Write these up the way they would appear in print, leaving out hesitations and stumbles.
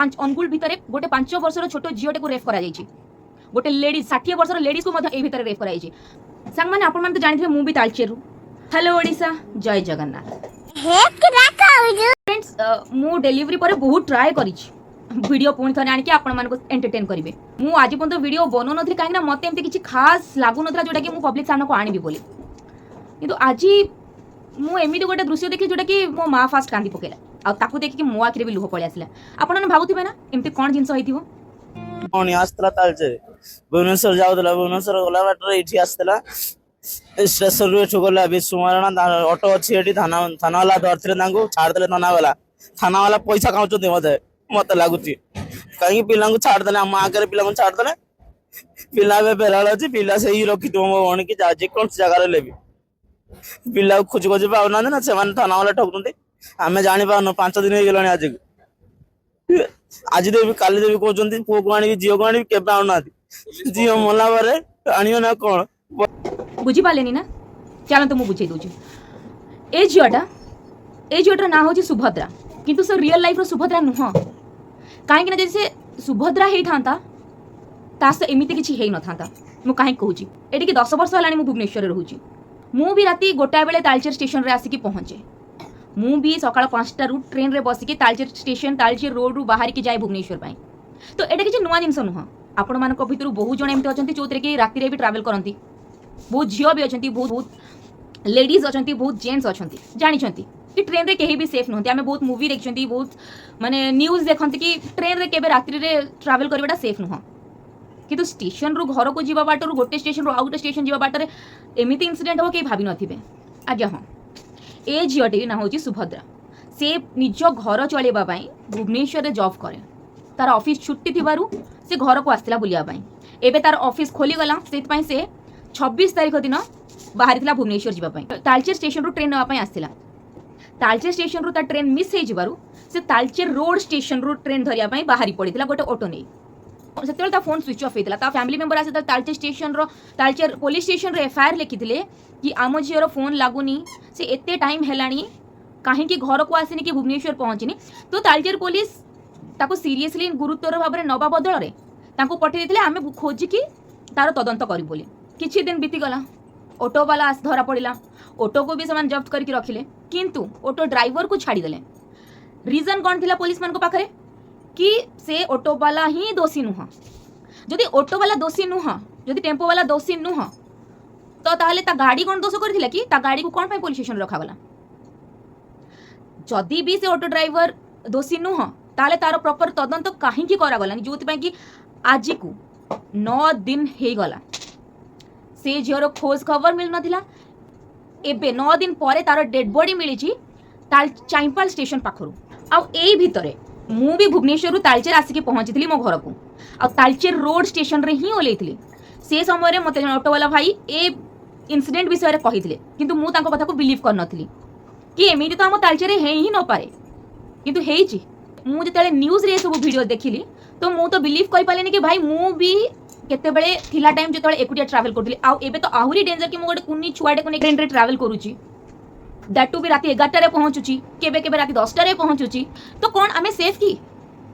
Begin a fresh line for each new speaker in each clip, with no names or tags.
ଅନୁଗୁଳ ଭିତରେ ଗୋଟେ 5 ବର୍ଷର ଛୋଟ ଝିଅଟାକୁ ରେପ୍ କରାଯାଇଛି। ଗୋଟେ ଲେଡିଜ୍, 60 ବର୍ଷର ଲେଡିଜ୍କୁ ମଧ୍ୟ ଏଇ ଭିତରେ ରେପ୍ କରାଯାଇଛି। ସାଙ୍ଗମାନେ, ଆପଣମାନେ ତ ଜାଣିଥିବେ, ମୁଁ ବି ତାଳଚେରରୁ। ହ୍ୟାଲୋ ଓଡ଼ିଶା, ଜୟ ଜଗନ୍ନାଥ। ଫ୍ରେଣ୍ଡସ୍, ମୁଁ ଡେଲିଭରି ପରେ ବହୁତ ଟ୍ରାଏ କରିଛି ଭିଡ଼ିଓ ପୁଣି ଥରେ ଆଣିକି ଆପଣମାନଙ୍କୁ ଏଣ୍ଟରଟେନ୍ କରିବେ। ମୁଁ ଆଜି ପର୍ଯ୍ୟନ୍ତ ଭିଡ଼ିଓ ବନଉନଥିଲି, କାହିଁକିନା ମୋତେ ଏମିତି କିଛି ଖାସ୍ ଲାଗୁନଥିଲା ଯେଉଁଟାକି ମୁଁ ପବ୍ଲିକ୍ ସାମ୍ନାକୁ ଆଣିବି ବୋଲି। କିନ୍ତୁ ଆଜି ମୁଁ ଏମିତି ଗୋଟେ ଦୃଶ୍ୟ ଦେଖିଲି, ଯେଉଁଟାକି ମୋ ମା ଫାଷ୍ଟ କାନ୍ଦି ପକେଇଲା ଆଉ ତାକୁ ଦେଖିକି ମୋ ଆଖିରେ ବି ଲୁହ ପଳେଇ ଆସିଲା। ଆପଣମାନେ ଭାବୁଥିବେ ନା, ଏମିତି କ'ଣ ଜିନିଷ ହେଇଥିବ?
ଭଉଣୀ ଆସିଥିଲା ତାଳଚେର, ଭୁବନେଶ୍ୱର ଯାଉଥିଲା। ଭୁବନେଶ୍ୱର ଗଲା ବାଟରେ ଏଇଠି ଆସିଥିଲା। ଷ୍ଟେସନରୁ ଏଠୁ ଗଲା ବିଶ୍ୱ ଅଟୋ ଅଛି ଏଠି। ଥାନା ଥାନା ବାଲା ଧରିଥିଲେ ତାଙ୍କୁ, ଛାଡ଼ିଦେଲେ ଥାନା ବାଲା। ଥାନା ବାଲା ପଇସା ଖାଉଛନ୍ତି ମତେ ଲାଗୁଛି। କାହିଁକି ପିଲାଙ୍କୁ ଛାଡ଼ିଦେଲେ? ଆମ ଆଗରେ ପିଲାଙ୍କୁ ଛାଡ଼ିଦେଲେ। ପିଲା ଏବେ ଫେରାର ଅଛି। ପିଲା ସେଇ ରଖିଥିବ ମୋ ଭଉଣୀକି ଯେକୌଣସି ଜାଗାରେ ହେଲେ ବି। ପିଲାକୁ ଖୋଜି ଖୋଜି ପାଉନାହାନ୍ତି ନା ସେମାନେ ଥାନା ବାଲା ଠକୁଛନ୍ତି, ଆମେ ଜାଣିପାରୁନୁ। 5 ଦିନ ହେଇଗଲାଣି ଆଜିକୁ। ଆଜି ଦେବି, କାଲି ଦେବି କହୁଛନ୍ତି, ପୁଅକୁ ଆଣିବି, ଝିଅକୁ ଆଣିବି, କେବେ ଆଣୁନାହାନ୍ତି। ଝିଅ ମଲା ପରେ ଆଣିବ ନା କଣ?
ବୁଝିପାରିଲେନି ନା? ଚାଲନ୍ତୁ, ମୁଁ ବୁଝେଇ ଦେଉଛି। ଏ ଝିଅଟାର ନାଁ ହେଉଛି ସୁଭଦ୍ରା। କିନ୍ତୁ ସେ ରିଅଲ୍ ଲାଇଫ୍ର ସୁଭଦ୍ରା ନୁହଁ। କାହିଁକି ନା ଯଦି ସେ ସୁଭଦ୍ରା ହେଇଥାନ୍ତା, ତା ସହ ଏମିତି କିଛି ହେଇନଥାନ୍ତା। ମୁଁ କାହିଁକି କହୁଛି? ଏଠିକି 10 ବର୍ଷ ହେଲାଣି ମୁଁ ଭୁବନେଶ୍ୱରରେ ରହୁଛି। ମୁଁ ବି ରାତି ଗୋଟାଏ ବେଳେ ତାଳଚେର ଷ୍ଟେସନରେ ଆସିକି ପହଞ୍ଚେ। ମୁଁ ବି ସକାଳ 5ଟାରୁ ଟ୍ରେନ୍ରେ ବସିକି ତାଳଚେର ଷ୍ଟେସନ, ତାଳଚେର ରୋଡ଼ରୁ ବାହାରିକି ଯାଏ ଭୁବନେଶ୍ୱର ପାଇଁ। ତ ଏଇଟା କିଛି ନୂଆ ଜିନିଷ ନୁହଁ। ଆପଣମାନଙ୍କ ଭିତରୁ ବହୁତ ଜଣ ଏମିତି ଅଛନ୍ତି, ଯେଉଁଥିରେ କି ରାତିରେ ବି ଟ୍ରାଭେଲ୍ କରନ୍ତି। ବହୁତ ଝିଅ ବି ଅଛନ୍ତି, ବହୁତ ବହୁତ ଲେଡିଜ୍ ଅଛନ୍ତି, ବହୁତ ଜେଣ୍ଟସ୍ ଅଛନ୍ତି, ଜାଣିଛନ୍ତି କି ଟ୍ରେନ୍ରେ କେହି ବି ସେଫ୍ ନୁହନ୍ତି। ଆମେ ବହୁତ ମୁଭି ଦେଖିଛନ୍ତି, ବହୁତ ମାନେ ନ୍ୟୁଜ୍ ଦେଖନ୍ତି କି ଟ୍ରେନ୍ରେ କେବେ ରାତ୍ରିରେ ଟ୍ରାଭେଲ୍ କରିବାଟା ସେଫ୍ ନୁହଁ। କିନ୍ତୁ ଷ୍ଟେସନରୁ ଘରକୁ ଯିବା ବାଟରୁ, ଗୋଟେ ଷ୍ଟେସନରୁ ଆଉ ଗୋଟେ ଷ୍ଟେସନ ଯିବା ବାଟରେ ଏମିତି ଇନସିଡେଣ୍ଟ ହେବ, କେହି ଭାବିନଥିବେ। ଆଜ୍ଞା ହଁ, ଏ ଝିଅଟି ନାଁ ହେଉଛି ସୁଭଦ୍ରା। ସେ ନିଜ ଘର ଚଳେଇବା ପାଇଁ ଭୁବନେଶ୍ୱରରେ ଜବ୍ କରେ। ତାର ଅଫିସ୍ ଛୁଟି ଥିବାରୁ ସେ ଘରକୁ ଆସିଥିଲା ବୁଲିବା ପାଇଁ। ଏବେ ତାର ଅଫିସ୍ ଖୋଲିଗଲା, ସେଥିପାଇଁ ସେ 26 ତାରିଖ ଦିନ ବାହାରିଥିଲା ଭୁବନେଶ୍ୱର ଯିବା ପାଇଁ। ତାଳଚେର ଷ୍ଟେସନରୁ ଟ୍ରେନ୍ ନେବା ପାଇଁ ଆସିଥିଲା। ତାଳଚେର ଷ୍ଟେସନରୁ ତା ଟ୍ରେନ୍ ମିସ୍ ହେଇଯିବାରୁ ସେ ତାଳଚେର ରୋଡ୍ ଷ୍ଟେସନରୁ ଟ୍ରେନ୍ ଧରିବା ପାଇଁ ବାହାରି ପଡ଼ିଥିଲା ଗୋଟେ ଅଟୋ ନେଇ। ସେତେବେଳେ ତା ଫୋନ୍ ସୁଇଚ୍ ଅଫ୍ ହେଇଥିଲା। ତା ଫ୍ୟାମିଲି ମେମ୍ବର ଆସି ତାଳଚେର ଷ୍ଟେସନର, ତାଳଚେର ପୋଲିସ ଷ୍ଟେସନରେ ଏଫଆଇଆର୍ ଲେଖିଥିଲେ କି ଆମ ଝିଅର ଫୋନ୍ ଲାଗୁନି, ସେ ଏତେ ଟାଇମ୍ ହେଲାଣି କାହିଁକି ଘରକୁ ଆସିନି କି ଭୁବନେଶ୍ୱର ପହଞ୍ଚିନି। ତ ତାଳଚେର ପୋଲିସ ତାକୁ ସିରିୟସଲି, ଗୁରୁତ୍ୱର ଭାବରେ ନେବା ବଦଳରେ ତାଙ୍କୁ ପଠେଇ ଦେଇଥିଲେ, ଆମେ ଖୋଜିକି ତାର ତଦନ୍ତ କରିବୁ ବୋଲି। କିଛି ଦିନ ବିତିଗଲା। ଅଟୋବାଲା ଆସି ଧରା ପଡ଼ିଲା। ଅଟୋକୁ ବି ସେମାନେ ଜବ୍ତ କରିକି ରଖିଲେ, କିନ୍ତୁ ଅଟୋ ଡ୍ରାଇଭରକୁ ଛାଡ଼ିଦେଲେ। ରିଜନ୍ କ'ଣ ଥିଲା ପୋଲିସମାନଙ୍କ ପାଖରେ କି ସେ ଅଟୋବାଲା ହିଁ ଦୋଷୀ ନୁହଁ। ଯଦି ଅଟୋବାଲା ଦୋଷୀ ନୁହଁ, ଯଦି ଟେମ୍ପୋବାଲା ଦୋଷୀ ନୁହଁ, ତ ତାହେଲେ ତା ଗାଡ଼ି କ'ଣ ଦୋଷ କରିଥିଲା କି? ତା ଗାଡ଼ିକୁ କ'ଣ ପାଇଁ ପୋଲିସ ଷ୍ଟେସନରେ ରଖାଗଲା? ଯଦି ବି ସେ ଅଟୋ ଡ୍ରାଇଭର ଦୋଷୀ ନୁହଁ, ତାହେଲେ ତାର ପ୍ରପର ତଦନ୍ତ କାହିଁକି କରାଗଲାନି, ଯେଉଁଥିପାଇଁ କି ଆଜିକୁ 9 ଦିନ ହେଇଗଲା, ସେ ଝିଅର ଖୋଜ ଖବର ମିଳିନଥିଲା? ଏବେ 9 ଦିନ ପରେ ତାର ଡେଡ୍ ବଡି ମିଳିଛି ତାଳ ଚାଇଁପାଲ ଷ୍ଟେସନ ପାଖରୁ। ଆଉ ଏଇ ଭିତରେ ମୁଁ ବି ଭୁବନେଶ୍ୱରରୁ ତାଳଚେର ଆସିକି ପହଞ୍ଚିଥିଲି ମୋ ଘରକୁ ଆଉ ତାଳଚେର ରୋଡ୍ ଷ୍ଟେସନରେ ହିଁ ଓହ୍ଲେଇଥିଲି। ସେ ସମୟରେ ମୋତେ ଜଣେ ଅଟୋବାଲା ଭାଇ ଏ ଇନସିଡେଣ୍ଟ ବିଷୟରେ କହିଥିଲେ, କିନ୍ତୁ ମୁଁ ତାଙ୍କ କଥାକୁ ବିଲିଭ୍ କରିନଥିଲି କି ଏମିତି ତ ଆମ ତାଳଚେରରେ ହେଇ ହିଁ ନପାରେ। କିନ୍ତୁ ହେଇଛି। ମୁଁ ଯେତେବେଳେ ନ୍ୟୁଜ୍ରେ ଏସବୁ ଭିଡ଼ିଓ ଦେଖିଲି, ତ ମୁଁ ତ ବିଲିଭ୍ କରିପାରିଲିନି କି ଭାଇ, ମୁଁ ବି କେତେବେଳେ ଥିଲା ଟାଇମ୍ ଯେତେବେଳେ ଏକୁଟିଆ ଟ୍ରାଭେଲ୍ କରୁଥିଲି। ଆଉ ଏବେ ତ ଆହୁରି ଡେଞ୍ଜର କି ମୁଁ ଗୋଟେ କୁନି ଛୁଆଟାକୁ ନେଇ ଟ୍ରେନ୍ରେ ଟ୍ରାଭେଲ୍ କରୁଛି, that two ବି ରାତି 11ଟାରେ ପହଞ୍ଚୁଛି, କେବେ କେବେ ରାତି 10ଟାରେ ପହଞ୍ଚୁଛି। ତ କ'ଣ ଆମେ ସେଫ୍ କି?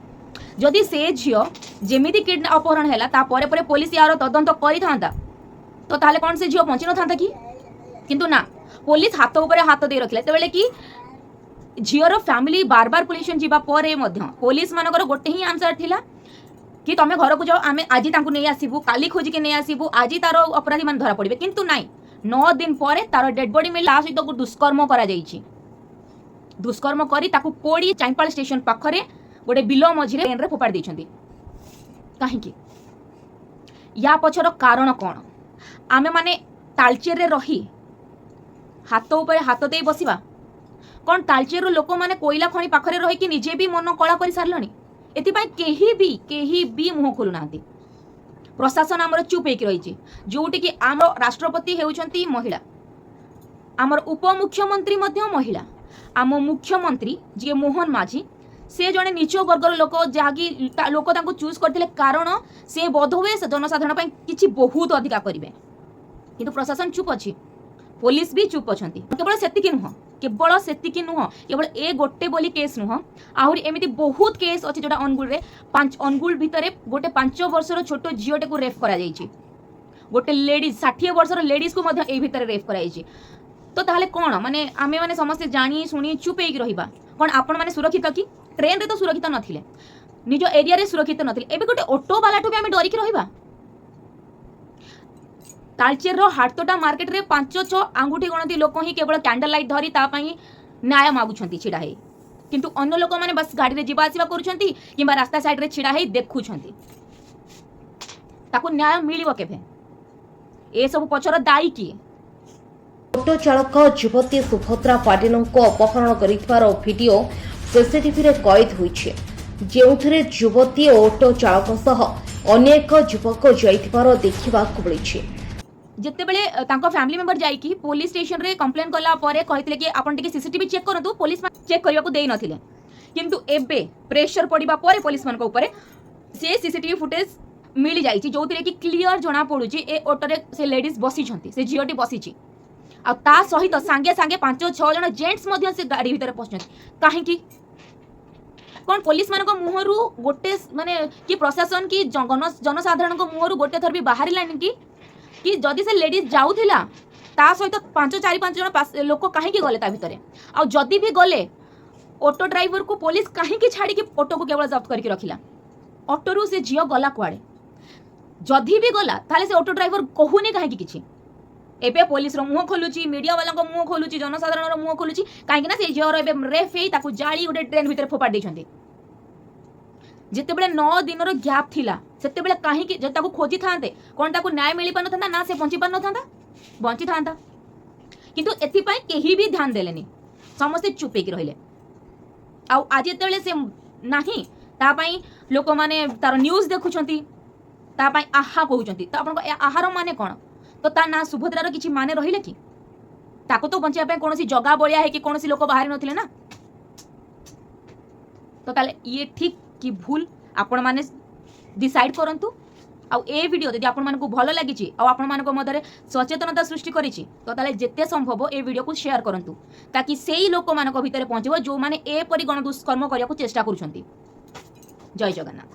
ଯଦି ସେ ଝିଅ ଯେମିତି କିଡନାପ୍ ଅପହରଣ ହେଲା, ତାପରେ ପରେ ପୋଲିସ ୟାର ତଦନ୍ତ କରିଥାନ୍ତା, ତ ତାହେଲେ କ'ଣ ସେ ଝିଅ ବଞ୍ଚି ନଥାନ୍ତା କି? କିନ୍ତୁ ନା, ପୋଲିସ ହାତ ଉପରେ ହାତ ଦେଇ ରଖିଲା। ଯେତେବେଳେ କି ଝିଅର ଫ୍ୟାମିଲି ବାର ବାର ପୋଲିସ ଷ୍ଟେସନ ଯିବା ପରେ ମଧ୍ୟ ପୋଲିସ ମାନଙ୍କର ଗୋଟେ ହିଁ ଆନ୍ସର ଥିଲା କି ତମେ ଘରକୁ ଯାଅ, ଆମେ ଆଜି ତାଙ୍କୁ ନେଇ ଆସିବୁ, କାଲି ଖୋଜିକି ନେଇ ଆସିବୁ, ଆଜି ତାର ଅପରାଧୀ ମାନେ ଧରା ପଡ଼ିବେ। କିନ୍ତୁ ନାଇଁ, 9 ଦିନ ପରେ ତାର ଡେଡ୍ ବଡି ମିଳିଲା। ତା ସହିତ ଦୁଷ୍କର୍ମ କରାଯାଇଛି। ଦୁଷ୍କର୍ମ କରି ତାକୁ ପୋଡ଼ି ଚାଇଁପାଳ ଷ୍ଟେସନ ପାଖରେ ଗୋଟେ ବିଲ ମଝିରେ ଟ୍ରେନରେ ଫୋପାଡ଼ି ଦେଇଛନ୍ତି। କାହିଁକି? ୟା ପଛର କାରଣ କ'ଣ? ଆମେମାନେ ତାଳଚେରରେ ରହି ହାତ ଉପରେ ହାତ ଦେଇ ବସିବା? କ'ଣ ତାଳଚେରର ଲୋକମାନେ କୋଇଲା ଖଣି ପାଖରେ ରହିକି ନିଜେ ବି ମନ କଳା କରି ସାରିଲଣି? ଏଥିପାଇଁ କେହି ବି, କେହି ବି ମୁହଁ ଖୋଲୁନାହାନ୍ତି। ପ୍ରଶାସନ ଆମର ଚୁପ୍ ହେଇକି ରହିଛି। ଯୋଉଠିକି ଆମ ରାଷ୍ଟ୍ରପତି ହେଉଛନ୍ତି ମହିଳା, ଆମର ଉପମୁଖ୍ୟମନ୍ତ୍ରୀ ମଧ୍ୟ ମହିଳା, ଆମ ମୁଖ୍ୟମନ୍ତ୍ରୀ ଯିଏ ମୋହନ ମାଝୀ, ସେ ଜଣେ ନିଚ ବର୍ଗର ଲୋକ, ଯାହାକି ଲୋକ ତାଙ୍କୁ ଚୁଜ୍ କରିଥିଲେ, କାରଣ ସେ ବୋଧହୁଏ ସେ ଜନସାଧାରଣ ପାଇଁ କିଛି ବହୁତ ଅଧିକା କରିବେ। କିନ୍ତୁ ପ୍ରଶାସନ ଚୁପ୍ ଅଛି। ପୋଲିସ ବି ଚୁପ୍ ଅଛନ୍ତି। କେବଳ ସେତିକି ନୁହଁ, କେବଳ ସେତିକି ନୁହଁ, କେବଳ ଏ ଗୋଟେ ବୋଲି କେସ୍ ନୁହଁ, ଆହୁରି ଏମିତି ବହୁତ କେସ୍ ଅଛି ଯୋଉଟା ଅନୁଗୁଳରେ ଅନୁଗୁଳ ଭିତରେ ଗୋଟେ 5 ବର୍ଷର ଛୋଟ ଝିଅଟାକୁ ରେପ୍ କରାଯାଇଛି। ଗୋଟେ ଲେଡିଜ୍, 60 ବର୍ଷର ଲେଡିଜ୍କୁ ମଧ୍ୟ ଏଇ ଭିତରେ ରେପ୍ କରାଯାଇଛି। ତ ତାହେଲେ କ'ଣ ମାନେ ଆମେ ମାନେ ସମସ୍ତେ ଜାଣି ଶୁଣି ଚୁପ୍ ହେଇକି ରହିବା? କ'ଣ ଆପଣମାନେ ସୁରକ୍ଷିତ କି? ଟ୍ରେନରେ ତ ସୁରକ୍ଷିତ ନଥିଲେ, ନିଜ ଏରିଆରେ ସୁରକ୍ଷିତ ନଥିଲେ, ଏବେ ଗୋଟେ ଅଟୋ ବାଲାଠୁ ବି ଆମେ ଡରିକି ରହିବା? ତାଳଚେରର ହାଟତୋଟା ମାର୍କେଟରେ ପାଞ୍ଚ ଛଅ ଆଙ୍ଗୁଠି ଗଣତି ଲୋକ ହିଁ କେବଳ କ୍ୟାଣ୍ଡେଲ ଲାଇଟ୍ ଧରି ତା ପାଇଁ ନ୍ୟାୟ ମାଗୁଛନ୍ତି ଛିଡ଼ା ହେଇ। କିନ୍ତୁ ଅନ୍ୟ ଲୋକମାନେ ବାସ୍ ଗାଡ଼ିରେ ଯିବା ଆସିବା କରୁଛନ୍ତି କିମ୍ବା ରାସ୍ତା ସାଇଡ୍ରେ ଛିଡ଼ା ହେଇ ଦେଖୁଛନ୍ତି। ତାକୁ ନ୍ୟାୟ ମିଳିବ କେବେ? ଏସବୁ ପଛର ଦାୟୀ କିଏ?
ଅଟୋ ଚାଳକ ଯୁବତୀ ସୁଭଦ୍ରା ପାଟିଲଙ୍କୁ ଅପହରଣ କରିଥିବାର ଭିଡିଓ ସିସିଟିଭିରେ କଏଦ ହୋଇଛି, ଯେଉଁଥିରେ ଯୁବତୀ ଓ ଅଟୋ ଚାଳକ ସହ ଅନ୍ୟ ଏକ ଯୁବକ ଯାଇଥିବାର ଦେଖିବାକୁ ମିଳିଛି।
ଯେତେବେଳେ ତାଙ୍କ ଫ୍ୟାମିଲି ମେମ୍ବର ଯାଇକି ପୋଲିସ ଷ୍ଟେସନରେ କମ୍ପ୍ଲେନ୍ କଲା ପରେ କହିଥିଲେ କି ଆପଣ ଟିକେ ସିସିଟିଭି ଚେକ୍ କରନ୍ତୁ, ପୋଲିସ ଚେକ୍ କରିବାକୁ ଦେଇନଥିଲେ। କିନ୍ତୁ ଏବେ ପ୍ରେସର ପଡ଼ିବା ପରେ ପୋଲିସମାନଙ୍କ ଉପରେ ସେ ସିସିଟିଭି ଫୁଟେଜ ମିଳିଯାଇଛି, ଯୋଉଥିରେ କି କ୍ଲିଅର ଜଣା ପଡୁଛି ଏ ଅଟୋରେ ସେ ଲେଡିଜ୍ ବସିଛନ୍ତି, ସେ ଝିଅଟି ବସିଛି ଆଉ ତା ସହିତ ସାଙ୍ଗେ ସାଙ୍ଗେ ପାଞ୍ଚ ଛଅ ଜଣ ଜେଣ୍ଟସ୍ ମଧ୍ୟ ସେ ଗାଡ଼ି ଭିତରେ ପଶିଛନ୍ତି। କାହିଁକି? କ'ଣ ପୋଲିସମାନଙ୍କ ମୁହଁରୁ ଗୋଟେ ମାନେ କି ପ୍ରଶାସନ କି ଜନସାଧାରଣଙ୍କ ମୁହଁରୁ ଗୋଟେ ଥର ବି ବାହାରିଲାନି କି ଯଦି ସେ ଲେଡିଜ୍ ଯାଉଥିଲା, ତା ସହିତ ପାଞ୍ଚ ଚାରି ପାଞ୍ଚ ଜଣ ଲୋକ କାହିଁକି ଗଲେ ତା ଭିତରେ? ଆଉ ଯଦି ବି ଗଲେ, ଅଟୋ ଡ୍ରାଇଭରକୁ ପୋଲିସ କାହିଁକି ଛାଡ଼ିକି ଅଟୋକୁ କେବଳ ଜବ୍ତ କରିକି ରଖିଲା? ଅଟୋରୁ ସେ ଝିଅ ଗଲା କୁଆଡ଼େ? ଯଦି ବି ଗଲା, ତାହେଲେ ସେ ଅଟୋ ଡ୍ରାଇଭର କହୁନି କାହିଁକି କିଛି? ଏବେ ପୋଲିସର ମୁହଁ ଖୋଲୁଛି, ମିଡ଼ିଆ ବାଲାଙ୍କ ମୁହଁ ଖୋଲୁଛି, ଜନସାଧାରଣର ମୁହଁ ଖୋଲୁଛି। କାହିଁକି ନା ସେ ଝିଅର ଏବେ ରେପ୍ ହେଇ ତାକୁ ଜାଳି ଗୋଟେ ଡ୍ରେନ୍ ଭିତରେ ଫୋପାଡ଼ି ଦେଇଛନ୍ତି। ଯେତେବେଳେ 9 ଦିନର ଗ୍ୟାପ୍ ଥିଲା, ସେତେବେଳେ କାହିଁକି ଯଦି ତାକୁ ଖୋଜିଥାନ୍ତେ, କ'ଣ ତାକୁ ନ୍ୟାୟ ମିଳିପାରିନଥାନ୍ତା ନା ସେ ବଞ୍ଚି ପାରିନଥାନ୍ତା? ବଞ୍ଚିଥାନ୍ତା। କିନ୍ତୁ ଏଥିପାଇଁ କେହି ବି ଧ୍ୟାନ ଦେଲେନି, ସମସ୍ତେ ଚୁପ୍ ହେଇକି ରହିଲେ। ଆଉ ଆଜି ଯେତେବେଳେ ସେ ନାହିଁ, ତା ପାଇଁ ଲୋକମାନେ ତାର ନ୍ୟୁଜ୍ ଦେଖୁଛନ୍ତି, ତା ପାଇଁ ଆହା କହୁଛନ୍ତି। ତ ଆପଣଙ୍କ ଏ ଆହାର ମାନେ କ'ଣ? ତ ତା ନାଁ ସୁଭଦ୍ରାର କିଛି ମାନେ ରହିଲେ କି? ତାକୁ ତ ବଞ୍ଚାଇବା ପାଇଁ କୌଣସି ଜଗା ବଳିଆ ହେଇକି କୌଣସି ଲୋକ ବାହାରି ନଥିଲେ ନା। ତ ତାହେଲେ ଇଏ ଠିକ୍ କି ଭୁଲ, ଆପଣମାନେ ଡିସାଇଡ୍ କରନ୍ତୁ। ଆଉ ଏ ଭିଡ଼ିଓ ଯଦି ଆପଣମାନଙ୍କୁ ଭଲ ଲାଗିଛି ଆଉ ଆପଣମାନଙ୍କ ମଧ୍ୟରେ ସଚେତନତା ସୃଷ୍ଟି କରିଛି, ତ ତାହେଲେ ଯେତେ ସମ୍ଭବ ଏ ଭିଡ଼ିଓକୁ ସେୟାର କରନ୍ତୁ, ତାକି ସେଇ ଲୋକମାନଙ୍କ ଭିତରେ ପହଞ୍ଚିବ ଯେଉଁମାନେ ଏପରି ଗଣଦୁଷ୍କର୍ମ କରିବାକୁ ଚେଷ୍ଟା କରୁଛନ୍ତି। ଜୟ ଜଗନ୍ନାଥ।